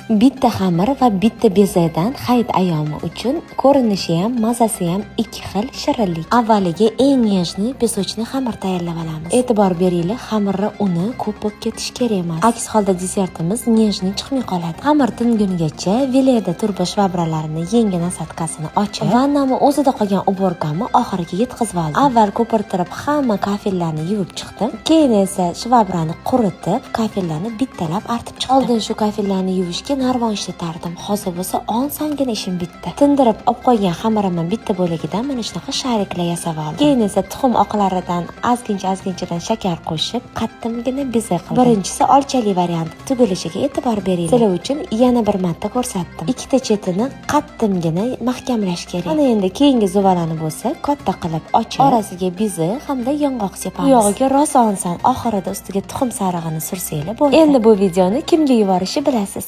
Bitta xamir va bitta bezedan hayit ayyomi uchun ko'rinishi ham, mazasi ham ikki xil shirinlik. Avvaliga eng нежный песочный xamir tayyorlab olamiz. E'tibor beringlar, xamirni uni ko'p bo'lib ketishi kerak emas. Aks holda desertimiz нежный chiqmay qoladi. Xamir tingunigacha Vileda turbo shvabralarini yangi насадка sini ochib, vannani o'zida qolgan уборка mni oxiriga yetkazib oldim. Avval ko'pirtirib hamma kafellarni yuvib chiqdim. Keyin esa shvabrani quritib, kafellarni bittalab artib chiqdim. Oldin shu kafellarni yuvishga narvon ishlatardim. Hozir bo'lsa osongina ishim bitdi. Tindirib olib qo'ygan xamirimni bitta bo'lagidan mana shunaqa шарик lar yasab oldim. Keyin esa tuxum oqlaridan ozgincha ozginchadan shakar qo'shib, qattimgina beze qildim. Birinchisi olchali variant. Tugilishiga e'tibor beringlar. Sizlar uchun yana bir marta ko'rsatdim. Ikkita chetini qattimgina mahkamlash kerak. Mana endi keyingi zuvalani bo'lsa katta qilib ochib, orasiga beze hamda yong'oq sepamiz. Bu yog'iga rosa oson, oxirida ustiga tuxum sarig'ini sursanglar bo'ldi. Endi bu videoni kimga yuborishni bilasiz.